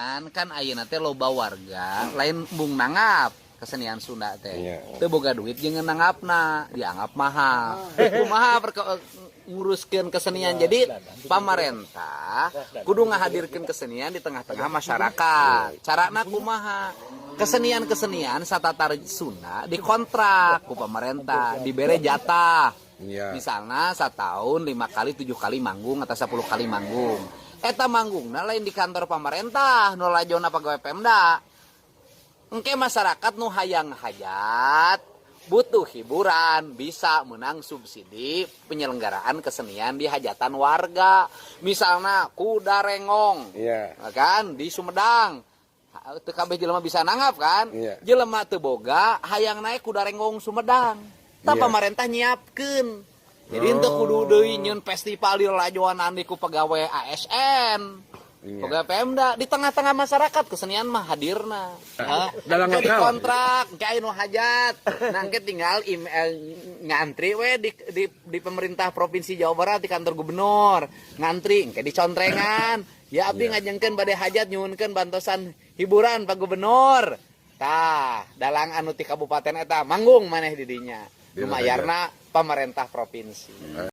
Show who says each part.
Speaker 1: Ngan kan ayeuna teh loba warga lain embung nanggap kesenian Sunda teh. Teu boga duit jeung nanggapna, dianggap mahal. Kumaha nguruskeun kesenian? Jadi pamarentah kudu ngahadirkeun kesenian di tengah-tengah masyarakat. Carana kumaha? Kesenian-kesenian satatar Sunda dikontrak ku pemerintah, dibere jatah. Misalnya setahun 5 kali, 7 kali manggung atau 10 kali manggung. Eta manggungna lain di kantor pemerintah, nu lajona pegawai Pemda. Engke masyarakat nu hayang hajat, butuh hiburan, bisa menang subsidi penyelenggaraan kesenian di hajatan warga. Misalnya kuda rengong, kan di Sumedang. Teu kabeh jelema bisa nanggap, kan?
Speaker 2: Iya.
Speaker 1: Jelema teu boga hayang naik kuda renggong Sumedang. Tah, pamarentah nyiapkeun. Jadi henteu kudu deui nyieun festival di lalajoan ku pegawai ASN. Pegawai Pemda, di tengah-tengah masyarakat kesenian mah hadirna. Hah?
Speaker 2: Dalang
Speaker 1: Jadi
Speaker 2: lokal.
Speaker 1: Kontrak, engke aya nu hajat. Nah, engke tinggal email, ngantri we di pemerintah Provinsi Jawa Barat, di kantor gubernur. Ngantri engke dicontrengan. Ya, abdi ngajengkeun bade hajat, nyuhunkeun bantosan hiburan, Pak Gubernur. Tah, dalang anu ti kabupaten eta manggung maneh di dinya.
Speaker 2: Di
Speaker 1: Nu mayarna pemerintah provinsi.